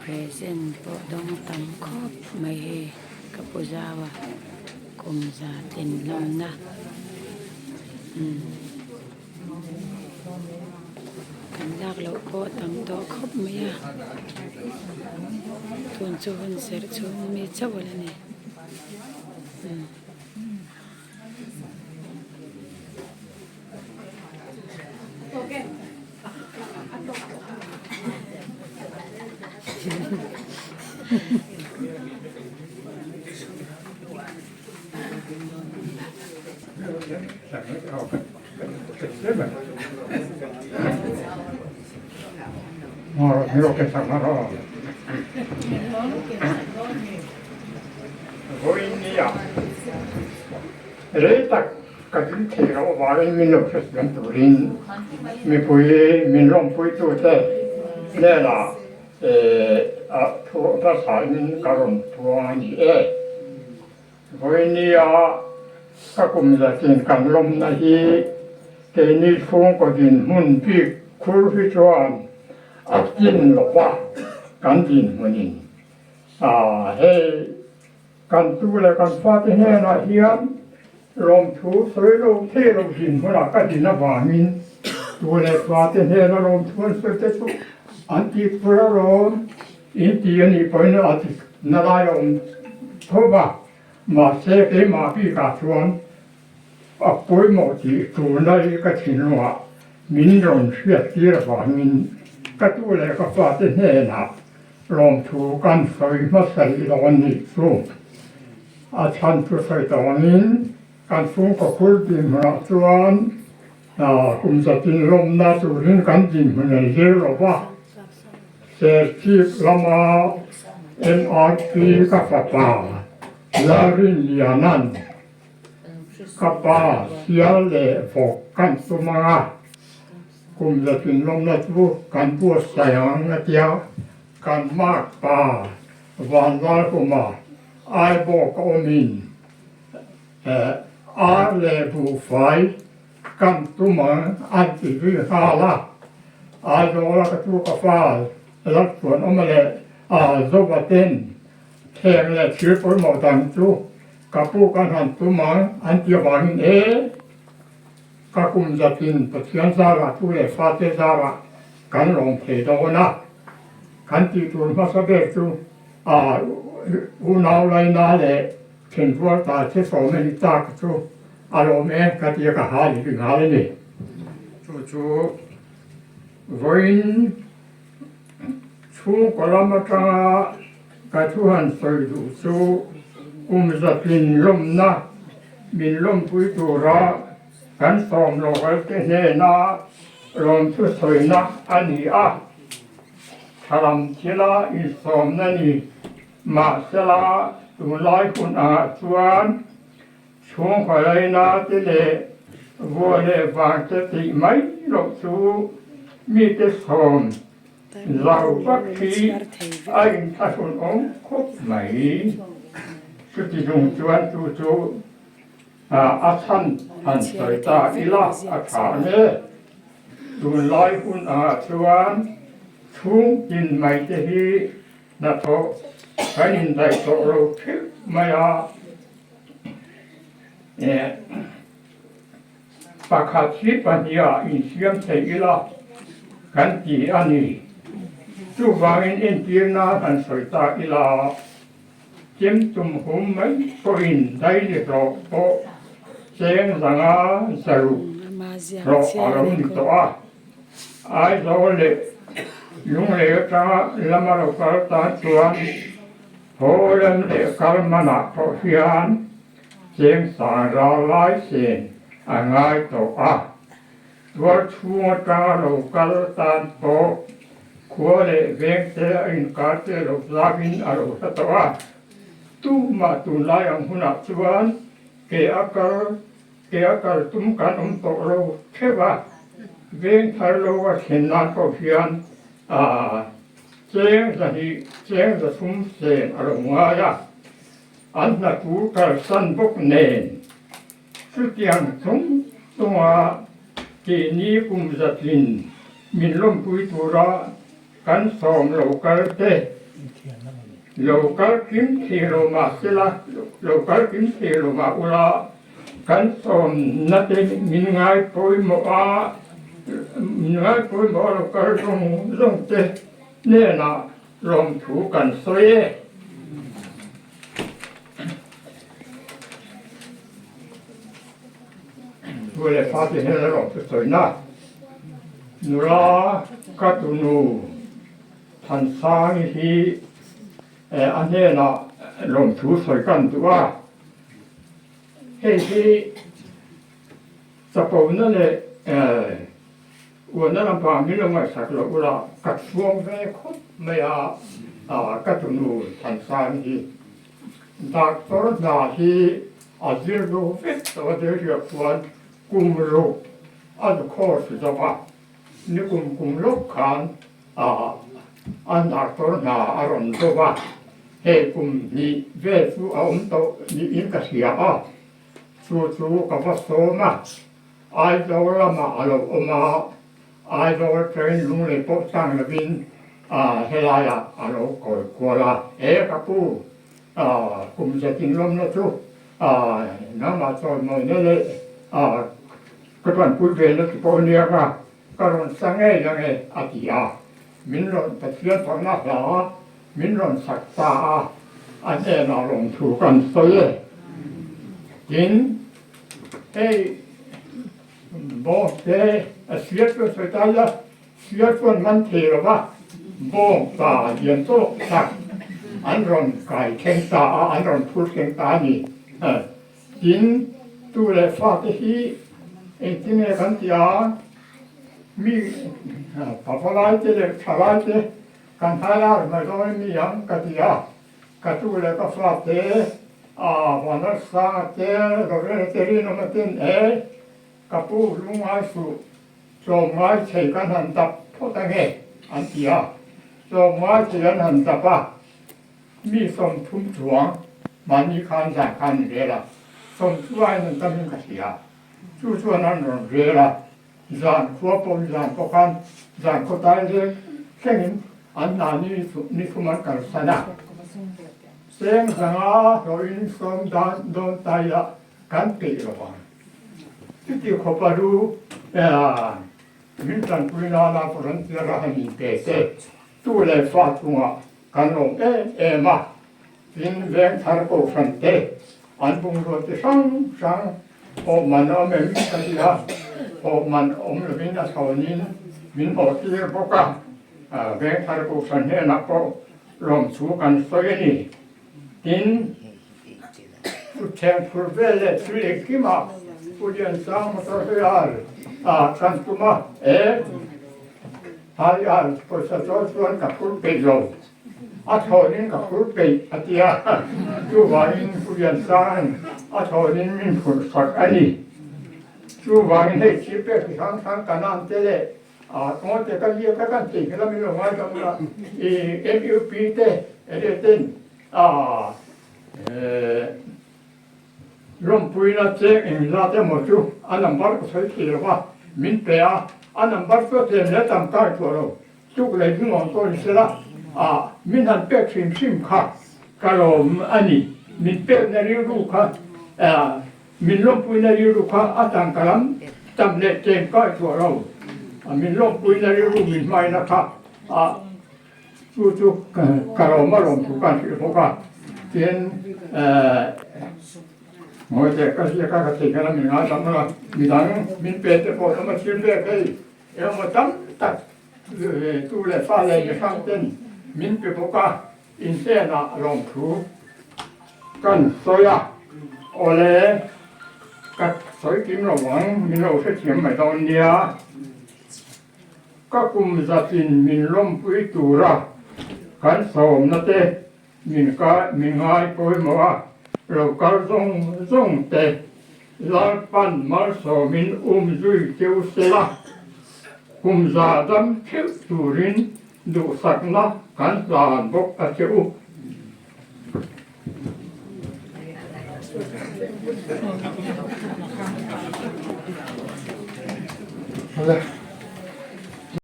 Present pawh dawng tam khawp mai hei ka pu zau a kum za tlin hlawmna umm kan lak loh pawh tam tawh khawp mai a tun chu hun serh chhung mi chauh a la ni umm. Rei tak ka ding thei loh avangin min lo hrethiam turin mipui min lawmpuitute hnenah thu hmasain ka rawn puang a ni e. Vawinia ka kum zatin kan lawmna hi keini chhungkaw dinhmun bik khur hi chuan a tlin lo va, kan dinhmunin hei Kan tu leh kan fate hnenah hian lawmthu sawi lo thei lo dinhmunah ka din avangin tu leh fate hnena lawmthu an sawi te chu an tih phur a rawn in ti a nih pawhin a ti na lai a awm tho va. Mahse keimah bikah chuan a pawimawh tih turna hi ka thinlungah min rawn hriat tir avangin ka tu leh ka fate hnenah Lawmthu kan sawi hmasa rih lo a nih chu. A chhan chu sawi tawngin kan chhungkaw khur dinhmunah chuan kum zatin lawmna turin kan dinhmun an zir lo va. Serchhip lama MRP ka fapa Lalrinliana'n ka pa sial leh vawk kan tum ang a. Kum zatin lawmna chu kan buatsaih ang a tia, kan mark pa Vanlal kuma Aibawk a awmin ar leh buhfai kan tum ang an ti zui nghal a. Aizawla ka tu ka fal Lalchuan awma leh Zova ten thleng leh thir pawimawh dang chu ka pu kan han tum ang an ti avangin e, Ka kum zatin Pathian zarah tu leh fate zarah kan lawm thei dawn a, kan tih tur hmasa ber chu a unau laina leh thenrual ta che sawm a ni tak chu a lawm e ka tia ka ha leh nghal a ni. Chu chu vawiin chhungkaw lam atanga ka thu han sawi duh chu kum zatin lawmna min lawmpui tura kan sawm lokalte hnena lawmthu sawina a ni a, thalam thila insawmna ni mahsela tunlai hunah chuan chhungkaw laina te leh vua leh vang te tih mai loh chu mite sawm Zau vak hi a inthlahrun awm khawp mai. Chuti chung chuan chu chu a chhan han sawi ta ila a tha ang e. Tunlai hun angah chuan chhung tin mai te hi hnathawh kan indaih tawh lo theuh mai a. Pakhat hi pahniha insiam thei ila kan ti a ni. Chuvangin entirna han sawi ta ila, chem tum hum mai pawhin daily hlawh pawh cheng zanga zaruk hlawh a lo ni tawh a. Aizawl leh Lunglei atanga lama lo kal tan chuan haw lam leh kal manah pawh hian Cheng sang ral lai sen a ngai tawh a, tuar chhung atanga lo kal tan pawh khua leh veng te a inkar te lo zauin a lo hla tawh a. Tumah tunlai ang hunah chuan ke a kal ke a kal tum kan awm tawh lo theuh a, veng thar lo a thlen nan pawh hian cheng zahnih cheng zathum sen a lo ngai a. An hna tur kalsan bawk nen chutiang chung chunga keini kum zatlin min lawmpui tura kan sawm lo kal te Lo kal kim thei lo mah sela, lo kal kim thei lo mah ula, kan sawmna te min ngai pawimawh a, min ngai pawimawh a lo kal zawng zawng te hnenah lawmthu kan sawi e. Tu leh fate hian a lawmthu sawina nula ka tunu Thansangi hi a hnenah lawmthu sawi kan duh a, hei hi chapona leh uana lampang min lo ngaihsak loh ula ka chhuang ve khawp mai a, ka tunu Thansangi hi doctor hna hi a zir duh vek tawh a, Delhi-ah khuan kum ruk a course zo a. Ni kum kum lawk khan an doctor hna a rawn do a, hei kum hnih vel chu a awm tawh niin ka hria a, chu chu ka va sawm a, Aizawl lamah a lo awm a, Aizawl train lunglei pawh chang lovin helaiah a lo kawi kual a, he ka pu kum zetin lawmna chu nangmah chawimawina leh Ka tanpui ve na ti pawh nia ka ka rawn sa ngei ang e a ti a, min rawn Pathian fakna hla min rawn sak ta a, a hnenah rawn thu kan sawi e. Tin, hei bawng te a siar chuan sawi ta ila, siar chuan man thei lo va, bawng ta lian tawk tak an rawn kai thleng ta a, an rawn phur thleng ta a ni. Tin, tu leh fate hi engtin nge kan tih a, mi pavalai te leh thalai te kan hnai ar mai dawn mi ang ka ti a, ka tu leh ka fate a Vanlalsanga te, Lorena te Rinawma ten e ka pu lungngai suh tlawmngai thei kan han dap phawt ange an ti a, tlawmngai thei an han dap a. Mi 30 chuang mahni khan zan khan an rel a, 30 aiin an tamin ka hria. Chu chuan an rawn rel a, zan khua pawh zan pawh khan zan khaw tai leng thlengin an hna ni thum an kalsan a. Cheng zanga hlawhin sawm dan dawn ta ila kan peih lo vang. Chuti khawpa lu min tanpui nana volunteer a han inpe te tu leh fa chungah Kan awm em em a, tin veng thar kohhran te an bungrua chi hrang hrang awh man awm em ka ti a, awh man awm lovin a chhawnin min awh tir bawk a, veng thar kohhran hnenah pawh lawmthu kan sawi a ni. Tin, thutthleng phur vel leh thil engkimah Pu Liansang motor hrial kan tum a, e. Hai a, pawisa chawl chuan ka phur peih lo, a thawnin ka phur peih a ti a, chuvangin Pu Liansangin a thawnin min phurh sak a ni. Chuvangin hei thil pek chi hrang hrang ka nan te leh kawng te ka ziak a kan tih kha min lo ngaidam ula, i MUP te enge ten Lawmpuina cheng engzat emaw chu a number ka sawi thei lo va, min pe a, a number chu a tlem leh tam kai tawh lo, tuk leh ding awm pawh ni sela, ah min han pek hrim hrim kha ka lawm a ni, min pekna rilru kha ah min lawmpuina rilru kha a tangka lam tam leh tlem kai tawh lo, min lawmpuina rilru min hmaina kha ah. Chu chu ka lawm a lawm thu kan hrilh bawk a, tin ngawi teh ka ziak a ka thei khan a min ngaidam a, midang min pe te pawh emaw thil pek hei engemaw tam tak tu leh fa leh mi hrang ten min pe bawk a, inhnenah lawm thu kan sawi a, awle ka sawi kim lo ang min lo hrethiam mai dawn nia. Ka kum zatin min lawmpui tura kan sawmna te min kai min ngai pawimawh a, lo kal zawng zawng te Lalpan malsawmin um zui cheu sela, kum za dam theuh turin duhsakna kan hlan bawk a che u.